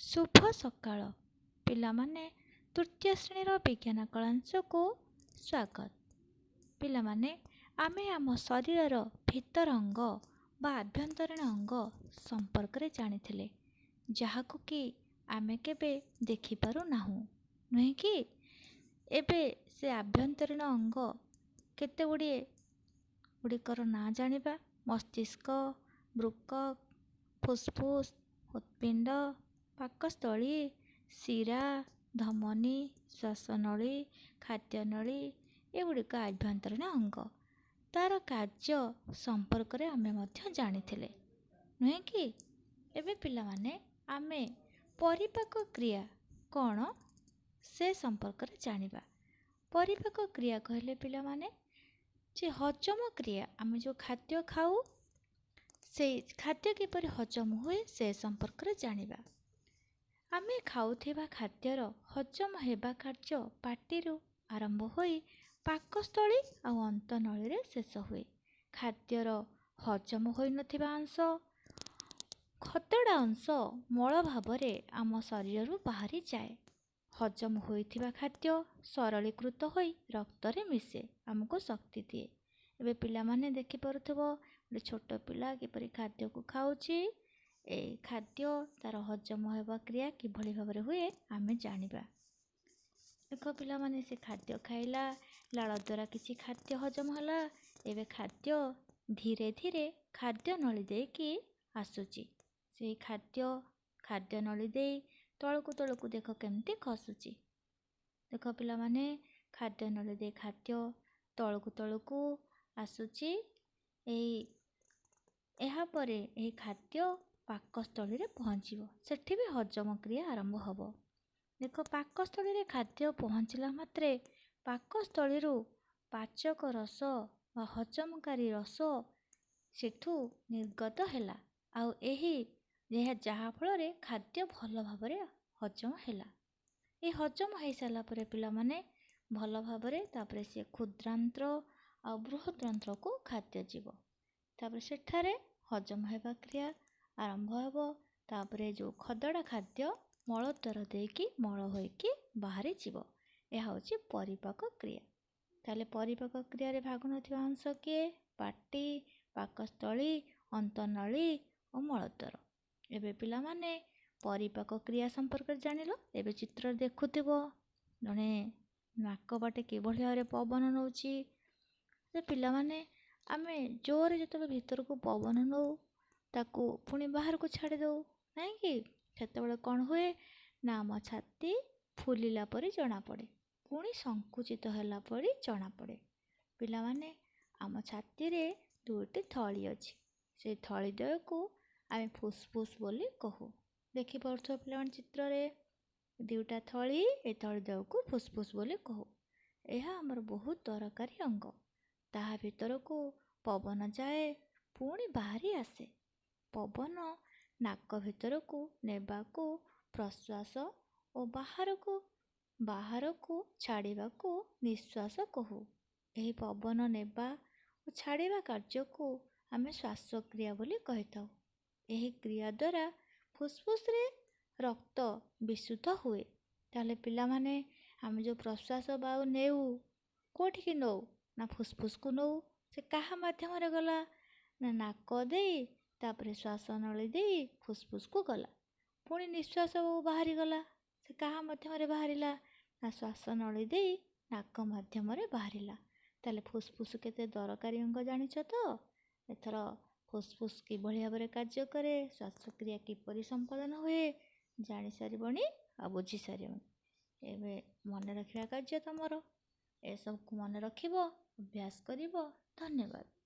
ଶୁଭ ସକାଳ ପିଲାମାନେ। ତୃତୀୟ ଶ୍ରେଣୀର ବିଜ୍ଞାନ କଳାଂଶକୁ ସ୍ୱାଗତ। ପିଲାମାନେ, ଆମେ ଆମ ଶରୀରର ଭିତର ଅଙ୍ଗ ବା ଆଭ୍ୟନ୍ତରୀଣ ଅଙ୍ଗ ସମ୍ପର୍କରେ ଜାଣିଥିଲେ, ଯାହାକୁ କି ଆମେ କେବେ ଦେଖିପାରୁନାହୁଁ, ନୁହେଁ କି? ଏବେ ସେ ଆଭ୍ୟନ୍ତରୀଣ ଅଙ୍ଗ କେତେ ଗୁଡ଼ିଏ ଗୁଡ଼ିକର ନାଁ ଜାଣିବା। ମସ୍ତିଷ୍କ, ବୃକକ୍, ଫୁସଫୁସ, ହୃତ୍ପିଣ୍ଡ, ପାକସ୍ଥଳୀ, ଶିରା, ଧମନୀ, ଶ୍ୱାସନଳୀ, ଖାଦ୍ୟନଳୀ, ଏଗୁଡ଼ିକ ଆଭ୍ୟନ୍ତରୀଣ ଅଙ୍ଗ। ତା'ର କାର୍ଯ୍ୟ ସମ୍ପର୍କରେ ଆମେ ମଧ୍ୟ ଜାଣିଥିଲେ, ନୁହେଁ କି? ଏବେ ପିଲାମାନେ, ଆମେ ପରିପାକ କ୍ରିୟା କ'ଣ ସେ ସମ୍ପର୍କରେ ଜାଣିବା। ପରିପାକ କ୍ରିୟା କହିଲେ ପିଲାମାନେ ଯେ ହଜମ କ୍ରିୟା। ଆମେ ଯେଉଁ ଖାଦ୍ୟ ଖାଉ, ସେଇ ଖାଦ୍ୟ କିପରି ହଜମ ହୁଏ ସେ ସମ୍ପର୍କରେ ଜାଣିବା। ଆମେ ଖାଉଥିବା ଖାଦ୍ୟର ହଜମ ହେବା କାର୍ଯ୍ୟ ପାଟିରୁ ଆରମ୍ଭ ହୋଇ ପାକସ୍ଥଳୀ ଆଉ ଅନ୍ତନଳୀରେ ଶେଷ ହୁଏ। ଖାଦ୍ୟର ହଜମ ହୋଇନଥିବା ଅଂଶ, ଖଦଡ଼ା ଅଂଶ ମଳ ଭାବରେ ଆମ ଶରୀରରୁ ବାହାରିଯାଏ। ହଜମ ହୋଇଥିବା ଖାଦ୍ୟ ସରଳୀକୃତ ହୋଇ ରକ୍ତରେ ମିଶେ, ଆମକୁ ଶକ୍ତି ଦିଏ। ଏବେ ପିଲାମାନେ ଦେଖିପାରୁଥିବ, ଗୋଟେ ଛୋଟ ପିଲା କିପରି ଖାଦ୍ୟକୁ ଖାଉଛି। ଏଇ ଖାଦ୍ୟ ତା'ର ହଜମ ହେବା କ୍ରିୟା କିଭଳି ଭାବରେ ହୁଏ ଆମେ ଜାଣିବା। ଦେଖ ପିଲାମାନେ, ସେ ଖାଦ୍ୟ ଖାଇଲା, ଲାଳ ଦ୍ୱାରା କିଛି ଖାଦ୍ୟ ହଜମ ହେଲା। ଏବେ ଖାଦ୍ୟ ଧୀରେ ଧୀରେ ଖାଦ୍ୟ ନଳୀ ଦେଇକି ଆସୁଛି। ସେଇ ଖାଦ୍ୟ ଖାଦ୍ୟ ନଳୀ ଦେଇ ତଳକୁ ତଳକୁ ଦେଖ କେମିତି ଖସୁଛି। ଦେଖ ପିଲାମାନେ, ଖାଦ୍ୟ ନଳୀ ଦେଇ ଖାଦ୍ୟ ତଳକୁ ତଳକୁ ଆସୁଛି। ଏଇ ଏହାପରେ ଏହି ଖାଦ୍ୟ ପାକସ୍ଥଳୀରେ ପହଞ୍ଚିବ, ସେଠି ବି ହଜମ କ୍ରିୟା ଆରମ୍ଭ ହେବ। ଦେଖ, ପାକସ୍ଥଳୀରେ ଖାଦ୍ୟ ପହଞ୍ଚିଲା ମାତ୍ରେ ପାକସ୍ଥଳୀରୁ ପାଚକ ରସ ବା ହଜମକାରୀ ରସ ସେଠୁ ନିର୍ଗତ ହେଲା, ଆଉ ଏହି ଏହା ଯାହାଫଳରେ ଖାଦ୍ୟ ଭଲ ଭାବରେ ହଜମ ହେଲା। ଏ ହଜମ ହେଇସାରିଲା ପରେ ପିଲାମାନେ, ଭଲ ଭାବରେ ତାପରେ ସିଏ କ୍ଷୁଦ୍ରାନ୍ତ୍ର ଆଉ ବୃହଦ୍ରାନ୍ତ୍ରକୁ ଖାଦ୍ୟ ଯିବ। ତାପରେ ସେଠାରେ ହଜମ ହେବା କ୍ରିୟା ଆରମ୍ଭ ହେବ। ତାପରେ ଯେଉଁ ଖଦଡ଼ା ଖାଦ୍ୟ ମଳଦ୍ୱାର ଦେଇକି ମଳ ହୋଇକି ବାହାରିଯିବ। ଏହା ହେଉଛି ପରିପାକ କ୍ରିୟା। ତାହେଲେ ପରିପାକ କ୍ରିୟାରେ ଭାଗ ନେଉଥିବା ଅଂଶ କିଏ? ପାଟି, ପାକସ୍ଥଳୀ, ଅନ୍ତନଳୀ ଓ ମଳଦ୍ୱାର। ଏବେ ପିଲାମାନେ ପରିପାକ କ୍ରିୟା ସମ୍ପର୍କରେ ଜାଣିଲ। ଏବେ ଚିତ୍ରରେ ଦେଖୁଥିବ, ଜଣେ ନାକ ବାଟେ କିଭଳି ଭାବରେ ପବନ ନେଉଛି। ପିଲାମାନେ, ଆମେ ଜୋରରେ ଯେତେବେଳେ ଭିତରକୁ ପବନ ନେଉ, ତାକୁ ପୁଣି ବାହାରକୁ ଛାଡ଼ି ଦେଉ, ନାଇଁ କି? ସେତେବେଳେ କ'ଣ ହୁଏ ନା ଆମ ଛାତି ଫୁଲିଲା ପରି ଜଣାପଡ଼େ, ପୁଣି ସଙ୍କୁଚିତ ହେଲା ପରି ଜଣାପଡ଼େ। ପିଲାମାନେ, ଆମ ଛାତିରେ ଦୁଇଟି ଥଳି ଅଛି। ସେଇ ଥଳି ଦ୍ୱୟକୁ ଆମେ ଫୁସଫୁସ ବୋଲି କହୁ। ଦେଖିପାରୁଥିବ ପିଲାମାନେ ଚିତ୍ରରେ ଦୁଇଟା ଥଳି, ଏ ଥଳି ଦ୍ୱୟକୁ ଫୁସଫୁସ ବୋଲି କହୁ। ଏହା ଆମର ବହୁତ ଦରକାରୀ ଅଙ୍ଗ। ତାହା ଭିତରକୁ ପବନ ଯାଏ, ପୁଣି ବାହାରି ଆସେ। ପବନ ନାକ ଭିତରକୁ ନେବାକୁ ପ୍ରଶ୍ୱାସ ଓ ବାହାରକୁ ଛାଡ଼ିବାକୁ ନିଶ୍ୱାସ କହୁ। ଏହି ପବନ ନେବା ଓ ଛାଡ଼ିବା କାର୍ଯ୍ୟକୁ ଆମେ ଶ୍ୱାସକ୍ରିୟା ବୋଲି କହିଥାଉ। ଏହି କ୍ରିୟା ଦ୍ୱାରା ଫୁସଫୁସରେ ରକ୍ତ ବିଶୁଦ୍ଧ ହୁଏ। ତାହେଲେ ପିଲାମାନେ, ଆମେ ଯେଉଁ ପ୍ରଶ୍ୱାସ ବାୟୁ ନେଉ, କେଉଁଠିକି ନେଉ ନା ଫୁସଫୁସକୁ ନେଉ। ସେ କାହା ମାଧ୍ୟମରେ ଗଲା ନା ନାକ ଦେଇ, ତାପରେ ଶ୍ୱାସନଳୀ ଦେଇ ଫୁସଫୁସକୁ ଗଲା। ପୁଣି ନିଶ୍ୱାସ ବାହାରିଗଲା, ସେ କାହା ମାଧ୍ୟମରେ ବାହାରିଲା ନା ଶ୍ୱାସନଳୀ ଦେଇ ନାକ ମାଧ୍ୟମରେ ବାହାରିଲା। ତାହେଲେ ଫୁସଫୁସ କେତେ ଦରକାରୀ ଅଙ୍ଗ ଜାଣିଛ ତ? ଏଥର ଫୁସଫୁସ କିଭଳି ଭାବରେ କାର୍ଯ୍ୟ କରେ, ଶ୍ୱାସକ୍ରିୟା କିପରି ସମ୍ପାଦନ ହୁଏ ଜାଣିସାରିବଣି ଆଉ ବୁଝି ସାରିବଣି। ଏବେ ମନେ ରଖିବା କାର୍ଯ୍ୟ ତମର। ଏସବୁକୁ ମନେ ରଖିବ, ଅଭ୍ୟାସ କରିବ। ଧନ୍ୟବାଦ।